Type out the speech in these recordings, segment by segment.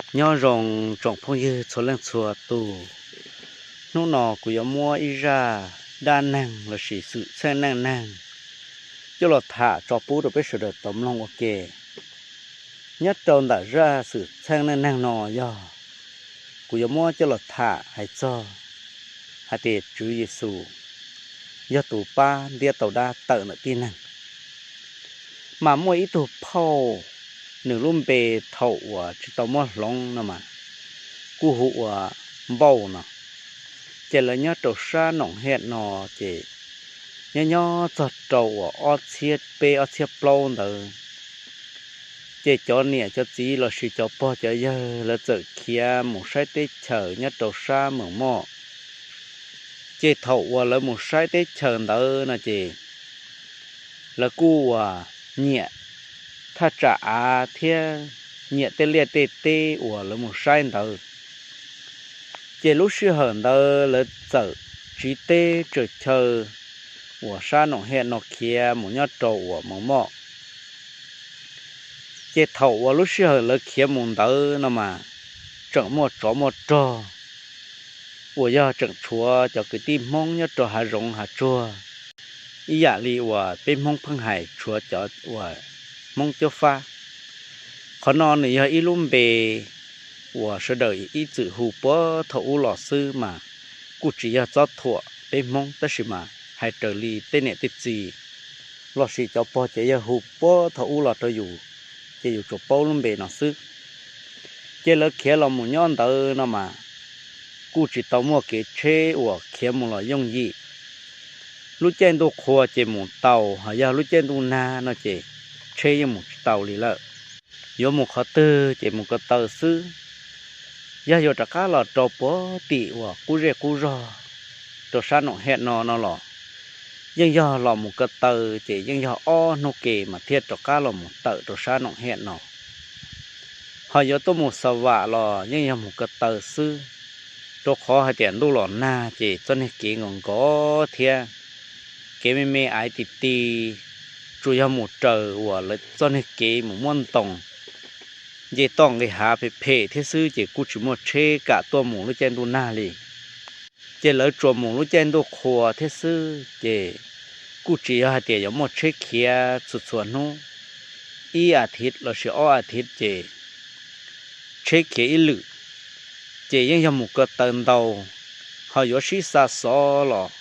Nyob zoo tsoom phooj ywg txhua leej txhua tus, hnub no kuv yuav muab ib zaj dab neeg lossis xwm txheej neej neeg coj los tham tso pub rau peb sawv daws tau mloog ua ke. Nyob rau ntawm zaj xwm txheej neej neeg no yog kuv yuav muab coj los tham hais txog hais tias Tswv Yexus yog tus pab ntiab tau dab tawm ntawm tib neeg. Mas muaj ib tug phauj, nws lub npe thaum uas tsis tau muab hloov no mas kuj hu ua Npauj no. Ces lawv nyob rau sab Noom Hiaj no, ces nyob nyob txog rau uas ob txhiab peb ob txhiab plaub ntawd, ces cov niam cov txiv lossis cov pog cov yawg lawv txawm khiav mus saib teb chaws nyob rau sab Meem Moj. Ces thaum uas lawv mus saib teb chaws ntawd no ces lawv kuj uas nyiam thaj tsam av thiab nyiam tej liaj tej teb uas lawv mus saib ntawd. Ces lub sij hawm ntawd lawv txawm tsiv teb tsaws chaw uas sab Noom Hiaj no khiav mus nyob rau uas Meem Moj. Ces thaum uas lub sij hawm lawv khiav mus ntawd no mas tseem muaj tsov muaj rog uas yog tseem tshuav cov kwv tij Hmoob nyob rau hav zoov hav tsuag, ib yam li uas peb Hmoob pheej hais tshuav cov uas Hmoob cuab fab. Qhov no nws yog ib lub npe uas sawv daws ib txwm hu puag thaum ub los xwb mas kuj tsis yog txob thuam peb Hmoob, tab sis mas hais raws li tej niam tej txiv lossis cov pog cov yawg hu puag thaum ub los rau yus, ces yus tsuas paub lub npe no xwb. Ces lawv khiav los mus nyob ntawd no mas kuj tsis tau muaj kev tsheb uas khiav mus los yooj yim. Lub caij ntuj qhua ces mus tau, ho yog lub caij ntuj nag no ces tsheb yeej mus tsis tau li lawm. Yuav mus qhov twg ces mus ko taw xwb. Yog yuav rov qab los rau puag tim uas qub zej qub zog rau sab Noom Hiaj no no los yeej yog los mus ko taw, ces yeej yog ob hnub ke mas thiaj rov qab los mus tawm rau sab Noom Hiaj no. Ho yuav tuaj mus Xa Vam los yeej yog mus ko taw xwb, rau qhov hais tias ntuj los nag ces txoj niag kev nkaus nkaus thiab kev me me aiv ti ti, tsuas yog mus raws uas lawv txoj niag kev mus muab ntoo nce toj nqis hav phem phem thiab xwb, ces kuj tsis muaj tsheb kam tuaj mus lub caij ntuj nag li. Ces lawv tsuas mus lub caij ntuj qhua thiab xwb, ces kuj tsis yog hais tias yuav muaj tsheb khiav txhua txhua hnub. Ib as thiv lossis ob as thiv ces tsheb khiav ib lwm, ces yeej yog mus ko taw ntau. Ho yuav sib xa xov los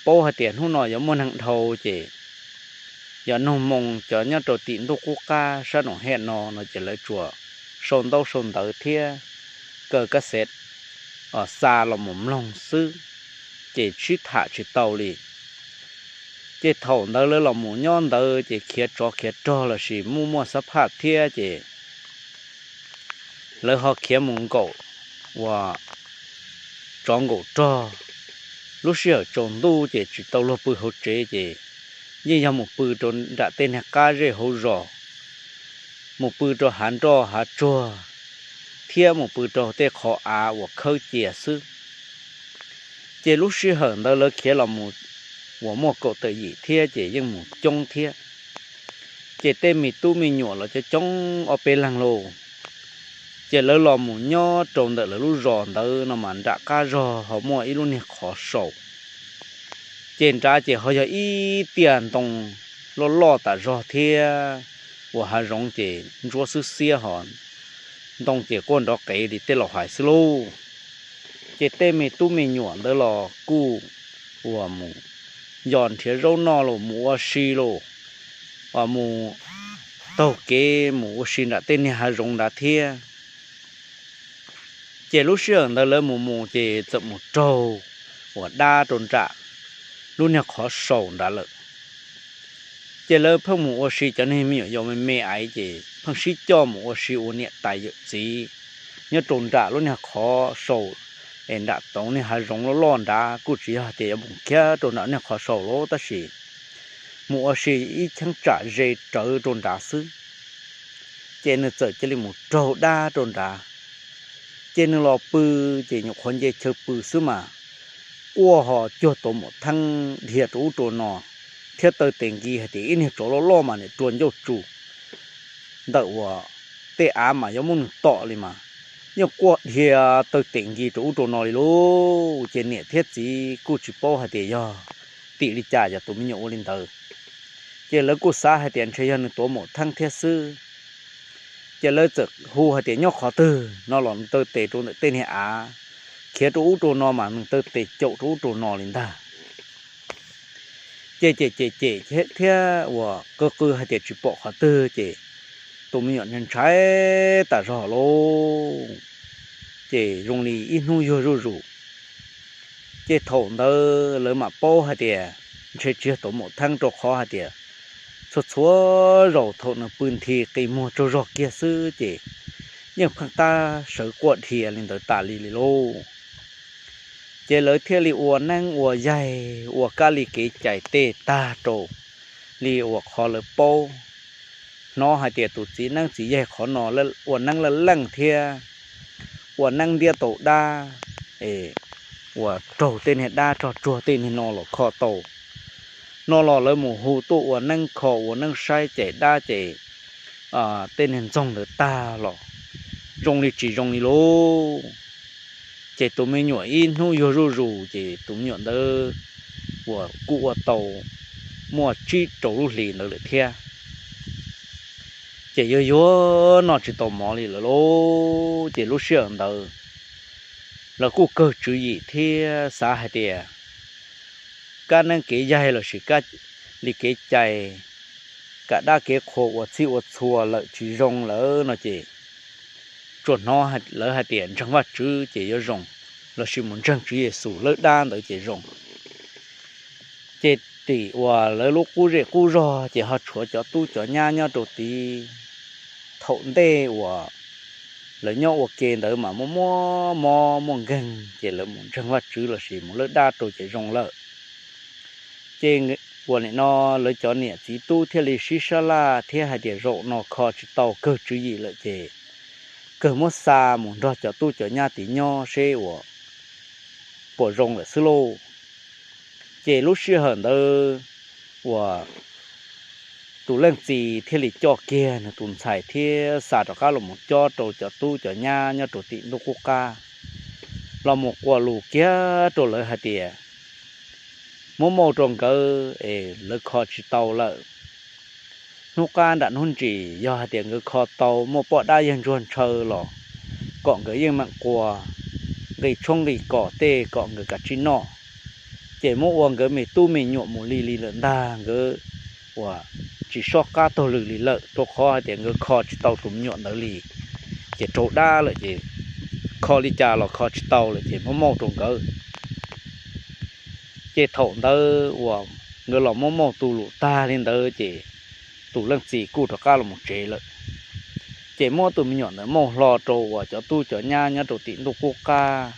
paub hais tias hnub no yuav muaj neeg dhau, ces yog noog moo cov nyob rau tim ntuj qub qab sab Noom Hiaj no no ces lawv tsuas sau ntaub sau ntawv thiab kaw kab xev xa los mus mloog xwb, ces sib tham tsis tau li. Ces thaum ntawd lawv los mus nyob ntawd ces khiav tsov khiav rog lossis muaj muaj xab phaj thiab, ces lawv ho khiav mus nkaum uas tsov nkaum rog. Lub sij hawm tsaus ntuj ces tsis tau luag pw hauv tsev, ces yeej yog mus pw rau nram tej niag qab zej hauv zos, mus pw rau hav nroj hav tsuag, thiab mus pw rau tej qhov av uas khawb cia xwb. Ces lub sij hawm ntawd lawv khiav los mus uas muaj kaum tawm yim thiab, ces yeej mus coob thiab. Ces tej me tub me nyuam los coob coob ob peb leeg lauj. Ces lawv los mus nyob rau ntawm lawv lub zos ntawd no mas nram qab zog ho muaj ib lub niag qhov saus. Ces nrad ces ho yog ib tiaj ntoo loj loj tas zog thiab, uas hav zoov ces ntsuab xwb xiab ho ntoo ces quaj nrov qev li tej laus hais xwb lauj. Ces tej me tub me nyuam ntawd los kuj uas mus yos nrhiav zaub noj los mus ua si los, uas mus taug kev mus ua si nram tej niag hav zoov nrad thiab. Ces lub sij hawm ntawd lawv mus mus ces txawm mus raug uas dab rau nram lub niag qhov saus nrad lawm. Ces lawv pheej mus ua si, cov niag me nyuam yaus me me aiv ces pheej sib coj mus ua si ua niam tais yawm txiv nyob rau nram lub niag qhov saus, es nram tau niag hav zoov loj loj nrad kuj tsis yog tias yuav mus kiag rau nram niag qhov saus lauj, tab sis mus ua si ib cheeb tsam ze rawv rau nrad xwb. Ces nws txawm cia li mus raug dab rau nrad. Ces nws los pw, ces nyuam qhuav nce chaw pw xwb mas quaj ho cuag tuav mum theeb dhia rau ub rau no, thiab taw tes nki hais tias ib niag tsov loj loj mas niam rua ncauj tsu ntawm uas tej av mas yuav muab nws tom li mas. yeej quaj dhia taw tes nkis rau ub rau no li lauj. Ces niam thiab txiv kuj tsis paub hais tias yog tim li cas yog tus me nyuam ua li ntawd. Ces lawv kuj xav hais tias ntshe yog nws tuav maum theeb thiab xwb. Ces lawv txawm hu hais tias nyob qhov twg no los nws taw tes rau ntawm tej niag av, khiav rau ub rau no mas nws taw tes caum rau ub rau no li ntag. Ces cem cem cem thiab uas qw qw hais tias tsis pom qhov twg ces tus me nyuam ntshai tas zog lauj. Ces zoo li ib hnub yuag zuj zus, ces thaum ntawd lawv mam paub hais tias ntshe tsis yog tuav maum theeb, rau qhov hais tias txhua txhua zaus thaum nws pw nthi qi muag tsaug zog kiag xwb ces yeej pheej tab sawv quaj dhia li ntawd tas li li lauj. Ces lawv thiaj li ua neeb ua yaig ua kab li kev cai tej tag rau li uas qhov lawv paub, hnov hais tias tus txiv neeb txiv yaig qhov no ua neeb laj leej thiab ua neeb ntiab tau dab, uas raug tej niag dab rog tsuag tej niag no los kho tau no los lawv mus hu tuaj ua neeb kho ua neeb saib cais dab ces tej niag ntxoog ntawd tag los zoo li tsis zoo li lauj. Ces tus me nyuam ib hnub yuag zuj zus ces tus me nyuam ntawd uas kuj ua tau muaj tsib rau lub hlis ntawd lawm thiab. Ces yuav yuav noj tsis tau mov li lawm lauj. Ces lub sij hawm ntawd lawv kuj kawg tswv yim thiab xav hais tias kab neeb kev yaig lossis kab li kev cai kam dab kev qhua ua txhij ua txhua lawm tsis zoo lawm no ces tsuas hnov lawv hais tias ntseeg Vajtswv ces yuav zoo, lossis mus ntseeg Tswv Yexus lawb dab ntawd ces zoo. Ces tim uas lawv lub qub zej qub zog ces ho tshuav cov tub cov nyab nyob rau tid. Thaum ntej uas lawv nyob ua ke ntawd mas muaj muaj mob muaj nkeeg ces lawv mus ntseeg Vajtswv lossis mus lawb dab rau ces zoo lawm. Ces uas nim no lawv cov niam txiv tub thiaj li sib sab laj thiab hais tias zaum no kho tsis tau kawg tswv yim lawm ces kawg muab xa mus nrog cov tub cov nyab tid nyob seb uas puas zoo lawm xwb lauj. Ces lub sij hawm ntawd uas tus leej txiv thiaj li coj kiag nws tus ntxhais thiab xa rov qab los mus cob rau cov tub cov nyab nyob rau tim ntuj qub qab los mus quas lus kiag rau lawv hais tias muab mauj rau nkawd es lawv kho tsis tau lawm. Hnub qab nram hnub ntsis yog hais tias nkawd kho tau muaj poj dab yawg ntsuag ntshaw los kom nkawd yeej meem quas nqi tshoob nqi kos tej kom nkawd kav tsij noj, ces muab ua nkawd me tub me nyuam mus li li lawm ntag. Nkawd uas tsis soj qab taug lw li lawm rau qhov hais tias nkawd kho tsis tau tus me nyuam ntawd li, ces raug dab lawm ces kho li cas los kho tsis tau lawm ces muab mauj rau nkawd. Ces thaum ntawd uas nkawd los muab mauj tu lus tag li ntawd ces tus leej txiv kuj rov qab los mus tsev lawm. Ces muab tus me nyuam ntawd mauj hlo rau uas cov tub cov nyab nyob rau tim ntuj qub qab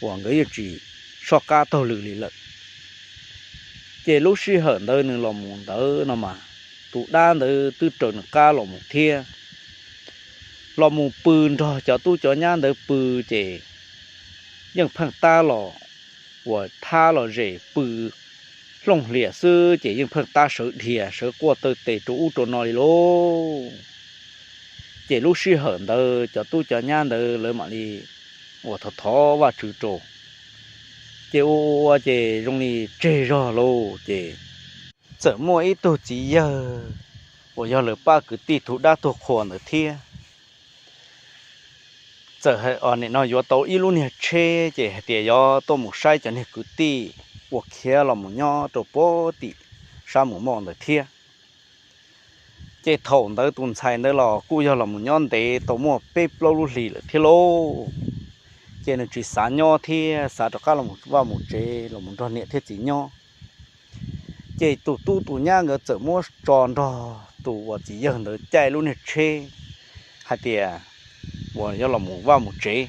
uas nkawd yeej tsis soj qab taug lw li lawm. Ces lub sij hawm ntawd nws los mus ntawd no mas tus dab ntawd twb raws nws qab los mus thiab. Los mus pw nrog cov tub cov nyab ntawd pw ces yeej pheej tab los uas thab los zes pw hlooj hlias xwb ces yeej pheej tab sawv dhia sawv quaj taw tes rau ub rau no li lauj. Ces lub sij hawm ntawd cov tub cov nyab ntawd lawv mam li uas thov thov Vajtswv rau. Ces ua ua ces zoo li tseg zog lauj ces txawm muaj ib tug txiv yawg uas yog lawv pab kwv tij tug dab tug qhua ntawd thiab. Txawm nim no yuav tau ib lub niag tsheb ces hais tias yuav tuaj mus saib cov niag kwv tij uas khiav los mus nyob rau puag tim sab mus moj ntawd thiab. Ces thaum ntawd tus ntxhais ntawd los kuj yog los mus nyob ntev tau muaj peb plaub lub hlis lawm thiab lauj. Ces nws tsis xav nyob thiab xav rov qab los mus vaj mus tsev los mus nrog niam thiab txiv nyob. Ces tus tub tus nyab nkawd txawm muab tso nrog tus uas txiv yawg ntawd caij lub niag tsheb hais tias uas yuav los mus vaj mus tsev.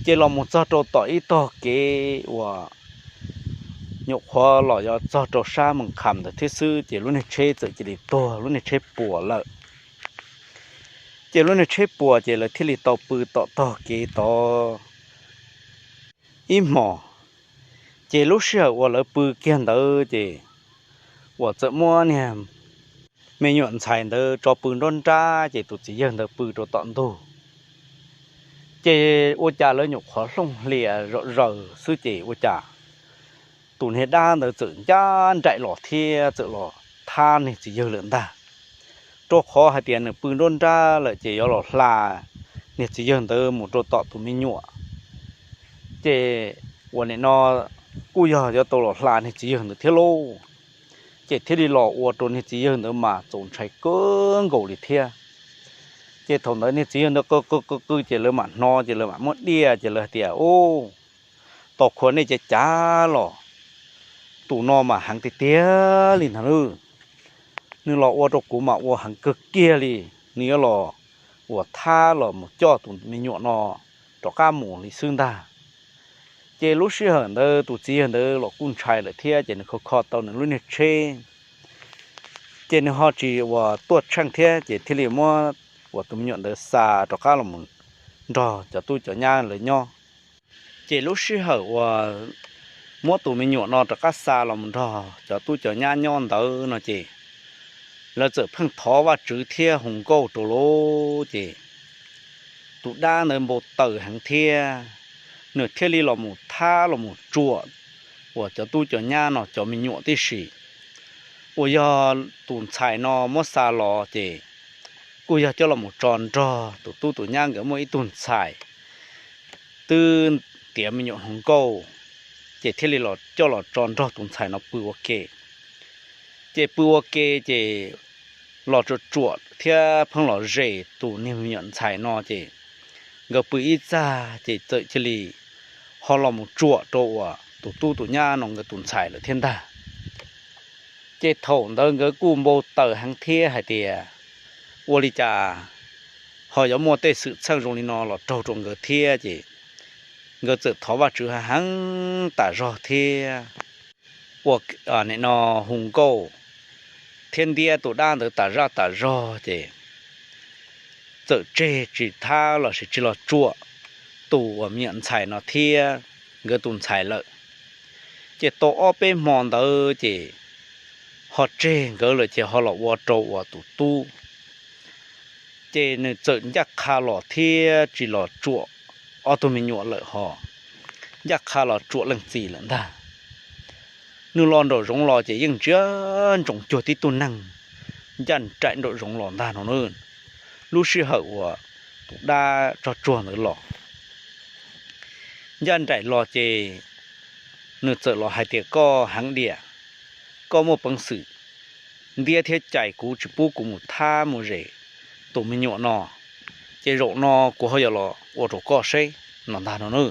Ces los mus txog rau tom ib tog kev uas nyuam qhuav los yuav txog rau sab Moos Kham ntawd thiab xwb ces lub niag tsheb txawm cia li tuag, lub niag tsheb puas lawm. Ces lub niag tsheb puas ces lawv thiaj li tau pw tom tog kev tod ib hmos. Ces lub sij hawm uas lawv pw kiag ntawd ces uas txawm muab niag me nyuam ntxhais ntawd tso pw nruab nrab ces tus txiv yawg ntawd pw rau tom ntug. Ces ua cas lawv nyuam qhuav hlooj hlias zom zaws xwb ces ua cas tus niag dab ntawd txawm ncaj nraim los thiab txawm los thab niag txiv yawg lawm ntag. Rau qhov hais tias nws pw nruab nrab lawm ces yuav los hla niag txiv yawg ntawd mus rau tom tus me nyuam, ces uas nim no kuj yog yuav tau los hla niag txiv yawg ntawd thiab lauj. Ces thiaj li los ua rau niag txiv yawg ntawd mas txaus ntshai kawg nkaus li thiab. Ces thaum ntawd niag txiv yawg ntawd qw qw qw qw ces lawv mam hnov ces lawv mam muab diaj ces lawv hais tias, Ub, tos khuav nej cav cav los, tus no mas heev tiag tiag li ntag lauj. Nws los ua rau kuv mas ua heev kawg kiag li, nws yuav los uas thab los mus coj tus me nyuam no rov qab mus li xwb ntag. Ces lub sij hawm ntawd tus txiv yawg ntawd los kuj ntshai lawm thiab ces nws kho kho tau nws lub niag tsheb, ces nws ho tsis uas tuaj tsheej thiab ces thiaj li muab uas tus me nyuam ntawd xa rov qab los nrog cov tub cov nyab lawv nyob. Ces lub sij hawm uas muab tus me nyuam no rov qab xa los mus nrog cov tub cov nyab nyob ntawd no ces lawv txawm pheej thov Vajtswv thiab hu nkauj rau lauj. Ces tus dab ntawd npau taws heev thiab, nws thiaj li los mus thab los mus tsuam uas cov tub cov nyab no cov me nyuam tib si. Uas yog tus ntxhais no muab xa los ces kuj yog coj los mus tso nrog tus tub tus nyab nkawd muaj ib tug ntxhais twb tiav me nyuam hluas nkauj, ces thiaj li los coj los tso nrog tus ntxhais no pw ua ke. Ces pw ua ke ces los tsuam tsuam thiab pheej los zes tus niag me nyuam ntxhais no ces nkawd pw ib txaj ces txawm cia li ho los mus tsuam rau uas tus tub tus nyab no nkawd tus ntxhais lawm thiab ntag. Ces thaum ntawd nkawd kuj npau taws heev thiab hais tias, Ua li cas ho yuav muaj tej xwm txheej zoo li no los raug rau nkawd thiab? Ces nkawd txawm thov Vajtswv heev tas zog thiab ua nim no hu nkauj thiab ntiab tus dab ntawd tas zaj tas zog ces txawm tseg tsis thab los sis tsis los tsuam tus uas me nyuam ntxhais no thiab nkawd tus ntxhais lawm. Ces tau ob peb hmo ntawd ces ho tseg nkawd lawm ces ho los ua rau uas tus tub ces nws txawm ncaj qha los thiab tsis los tsuam ob tug me nyuam lawm ho ncaj qha los tsuam leej txiv lawm ntag. Nws los nraum zoov los ces yeej ntsia ntsoov cuag tib tug neeg ncaj nraim nraum zoov los ntag no na. Lub sij hawm uas tus dab tsog tsuag ntawd los ncaj nraim los ces nws txawm los hais tias, Koj heev diam, koj muaj peev xwm ntiab thiab cais kuv tsis pub kuv mus thab mus zes tus me nyuam no, ces zaum no kuv ho yuav los ua rau koj seb, no ntag no na.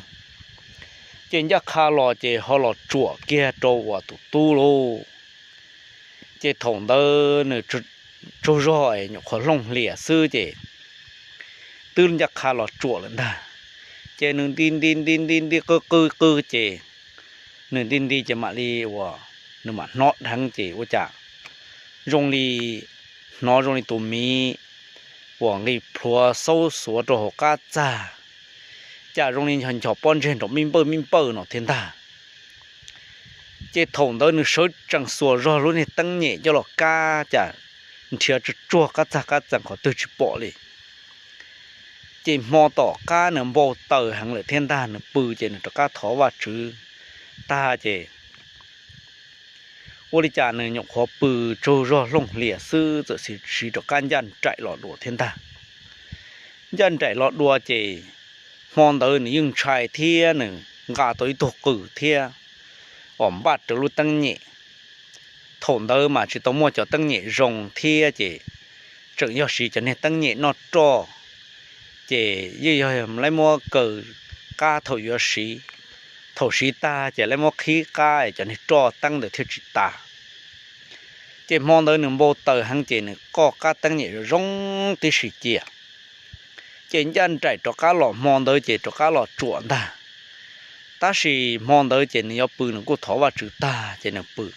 Ces ncaj qha los ces ho los tsuam kiag rau uas tus tub lauj. Ces thaum ntawd nws tsaug zog es nyuam qhuav hlooj hlias xwb ces twb ncaj qha los tsuam lawm ntag. Ces nws nti nti nti nti nti qw qw qw ces nws nti nti ces mam li uas nws mam hnov dheev ces ua cas zoo li, hnov zoo li tus miv uas nqis plhuav xaub xuav rau hauv qab txag, cas zoo li nchos nchos pob ntseg nrov mib npawj mib npawj no thiab ntag. Ces thaum ntawd nws sawv tsees xuas zog lub niag teeb nyem coj los kab cas nrhiav tsuag tsuag qab txag qab txag qhov twg tsis pom li. Ces hmo tom qab nws npau taws heev lawm thiab ntag, nws pw ces nws rov qab thov Vajtswv tag ces ua li cas nws nyuam qhuav pw tsaug zog hlooj hlias xwb txawm siv rov qab ncaj nraim los dua thiab ntag. Ncaj nraim los dua ces hmo ntawd nws yeej ntshai thiab nws nqa tau ib tug qws thiab os npaj raws lub teeb nyem. Thaum ntawd mas tsis tau muaj cov teeb nyem zoo thiab ces tseem yog siv cov niag teeb nyem noj roj, ces yeej yog lawv muab kaw qab thaum yuav siv, thaum siv tag ces lawv muab qhib qab cov niag roj teeb ntawd thiaj tsis tas. Ces hmo ntawd nws npau taws heev ces nws qoj qab teeb nyem zoo tib si cia. Ces ncaj nraim rov qab los hmo ntawd ces rov qab los tsuam ntag. Tab sis hmo ntawd ces nws yuav pw nws kuj thov Vajtswv tag ces nws pw.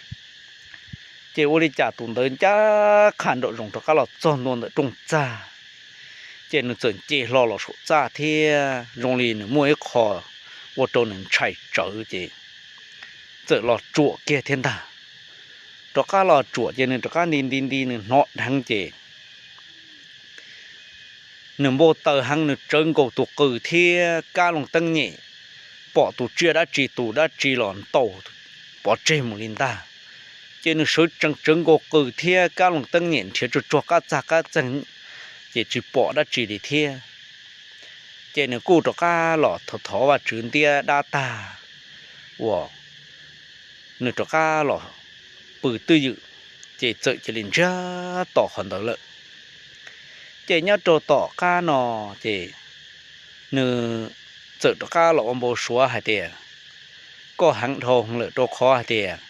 Ces ua li cas tus ntawd ncaj qha nraum zoov rov qab los txog ntua ntawm rooj txag, ces nws txawm nce hlo los saum txaj thiab zoo li nws muaj ib qho ua rau nws ntshai tsawv ces txawm los tsuam kiag thiab ntag. Rov qab los tsuam ces nws rov qab nti nti nti nws hnov dheev ces nws npau taws heev, nws tsawv nkaus tus qws thiab kab loo teeb nyem, pom tus tsiaj dab tsi tus dab tsi los ntaus pov tseg mus li ntag. Ces nws sawv tsees tsawv nkaus qws thiab kab loo teeb nyem nrhiav tsuag tsuag qab txag qab txeeg, ces tsis pom dab tsi li thiab. Ces nws kuj rov qab los thov thov Vajtswv ntiab dab tag uas nws rov qab los pw twj ywm, ces txawm cia li ntsiag to qhov ntawd lawm. Ces nyob rau tom qab no, ces nws txawm rov qab los ua npau suav hais tias, koj heev dhau lawm, rau qhov hais tias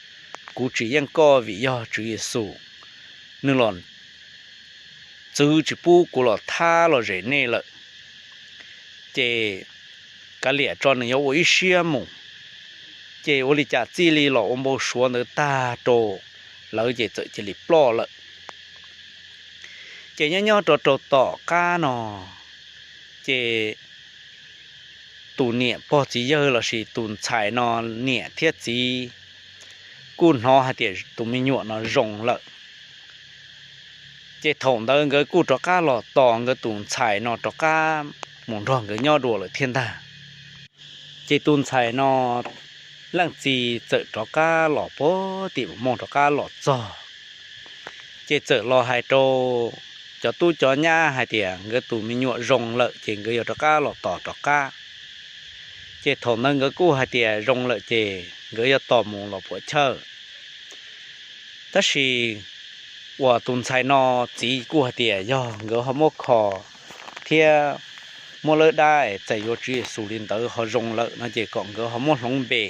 kuv tsis yeej koj vim yog Tswv Yexus, nws los txwv tsis pub kuv los thab los zes nej lawm. Ces kav liam tso nws yuav ua ib siab mus. Ces ua li cas txij li los ua npau suav ntawd tag rau lawv ces txawm cia li ploj lawm. Ces nyob nyob rau rau tom qab no, ces tus niam pog txiv yawg lossis tus ntxhais no niam thiab txiv kuj hnov hais tias tus me nyuam no zoo lawm. Ces thaum ntawd nkawd kuj rov qab los tos nkawd tus ntxhais no rov qab mus nrog nkawd nyob dua lawm thiab ntag. Ces tus ntxhais no leej txiv txawm rov qab los puag tim Mus Mooj rov qab los txog, ces txawm los hais rau cov tub cov nyab hais tias nkawd tus me nyuam zoo lawm ces nkawd yuav rov qab los tos rov qab. Ces thaum ntawd nkawd kuj hais tias zoo lawm ces nkawd yuav tos mus los puam chawj. Tab sis uas tus ntxhais no txiv kuj hais tias yog nkawd ho muab kho thiab muab lawb dab es txais yuav Tswv Yexus li ntawd ho zoo lawm no ces kom nkawd ho muab hloov npe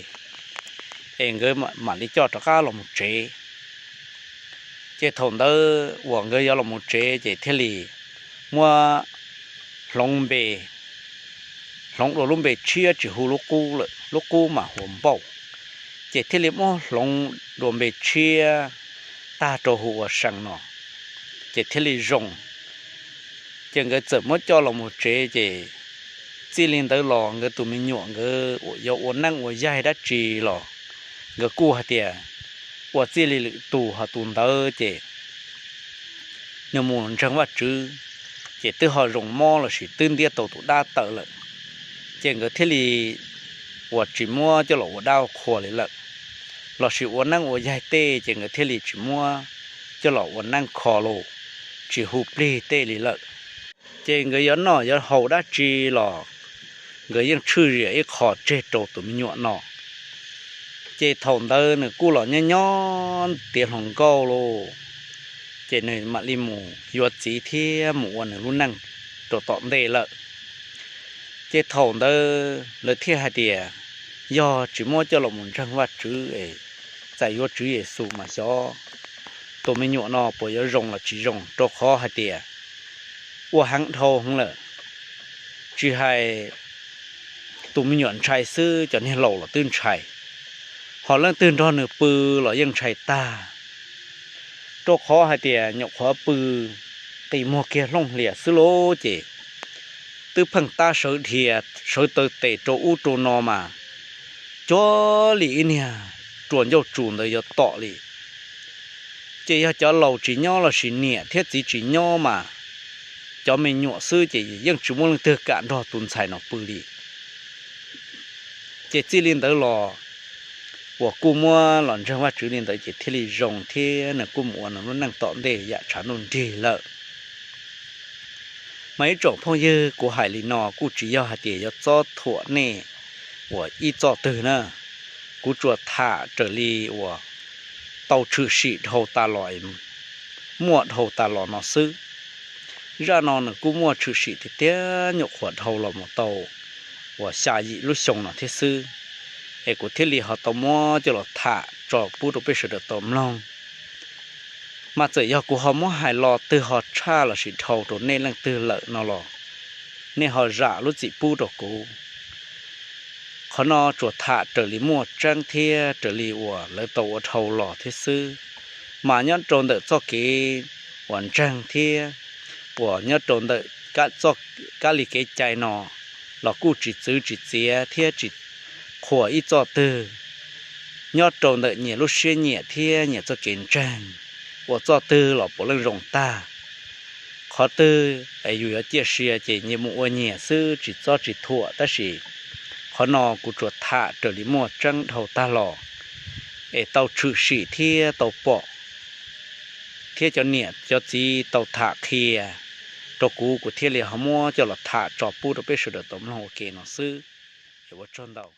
es nkawd mam li coj rov qab los mus tsev. Ces thaum ntawd uas nkawd yuav los mus tsev ces thiaj li muab hloov npe, hloov dua lub npe tshiab tsis hu lub qub lawm, lub qub mas hu ua Npauj. Ces thiaj li muab hloov dua npe tshiab tag rau hu ua See no, ces thiaj li zoo. Ces nkawd txawm muab coj los mus tsev ces txij li ntawd los nkawd tus me nyuam nkawd yuav ua neej ua yaig dab tsi los nkawd kuj hais tias ua txij li lwm tus ho tus ntawd ces nws mus ntseeg Vajtswv ces twb ho zoo mob lossis twb ntiab tau tus dab tawm lawm, ces nkawd thiaj li uas tsis muab coj los ua dab ua qhua li lawm, lossis ua neej ua yaig tej ces nkawd thiaj li tsis muab coj los ua neej kho los tsis hu plig tej li lawm. Ces nkawd yuav noj yuav haus dab tsi los nkawd yeej tshwj zias ib qho tseg rau tus me nyuam no. Ces thaum ntawd nws kuj los nyob nyob tiav hluas nkauj lauj, ces nws mam li mus yuav txiv thiab mus ua nws lub neej rau tom ntej lawm. Ces thaum ntawd lawv thiaj hais tias yog tsis muab coj los mus ntseeg Vajtswv es txais yuav Tswv Yexus mas xyov tus me nyuam no puas yuav zoo los tsis zoo, rau qhov hais tias ua heev dhau heev lawm. Tsis hais tus me nyuam ntshai xwb, cov niag laus los twb ntshai, ho leej twg nrog nws pw los yeej ntshai tag. Rau qhov hais tias nyuam qhuav pw qis muag kiag hlooj hlias xwb lauj ces twb pheej tab sawv dhia sawv taw tes rau ub rau no mas cuag li ib niag rua ncauj tsu ntawd yuav tom li. Ces yog cov laus tsis nyob lossis niam thiab txiv tsis nyob mas cov me nyuam xwb ces yeej tsis muaj leej twg kam nrog tus ntxhais no pw li. Ces txij li ntawd los uas kuj muab los ntseeg Vajtswv li ntawd ces thiaj li zoo thiab nws kuj mus ua nws lub neej tom ntej yam tshav ntuj nrig lawm. Mas ib tsoom phooj ywg, kuv hais li no kuj tsis yog hais tias yuav txob thuam nej uas ib txoj twg na, kuv tsuas tham raws li uas tau tshwm sim dhau tas los, muaj dhau tas los no xwb. Zaj no nws kuj muaj tshwm sim tiag tiag nyuam qhuav dhau los mus tau uas xya yim lub xyoo no thiab xwb, es kuv thiaj li ho tau muab coj los tham tso pub rau peb sawv daws tau mloog. Mas txawm yog kuv ho muab hais lo twg ho tshaj lossis dhau rau nej leej twg lawm no los nej ho zam lub txim pub rau kuv. Qhov no tsuas tham raws li muaj tseeb thiab raws li uas lawv tau ua dhau los thiab xwb. Mas nyob rau ntawm txoj kev uas ntseeg thiab uas nyob rau ntawm kab li kev cai no los kuj tsis txwv tsis txiav thiab tsis qhuas ib txoj twg. Nyob rau ntawm nyias lub siab nyiam thiab nyias txoj kev ntseeg, ua txoj twg los puav leej zoo tag. Qhov twg yus yuav ciaj sia ces nyias mus ua nyias xwb, tsis txob tsis thuam, tab sis qhov no kuv tsuas tham raws li muaj tseeb dhau tag los, es tau tshwm sim thiab tau pom, thiab cov niam cov txiv tau tham qhia rau kuv, kuv thiaj li ho muab coj los tham tso pub rau peb sawv daws tau mloog ua ke no xwb. Es ua tsaug ntau.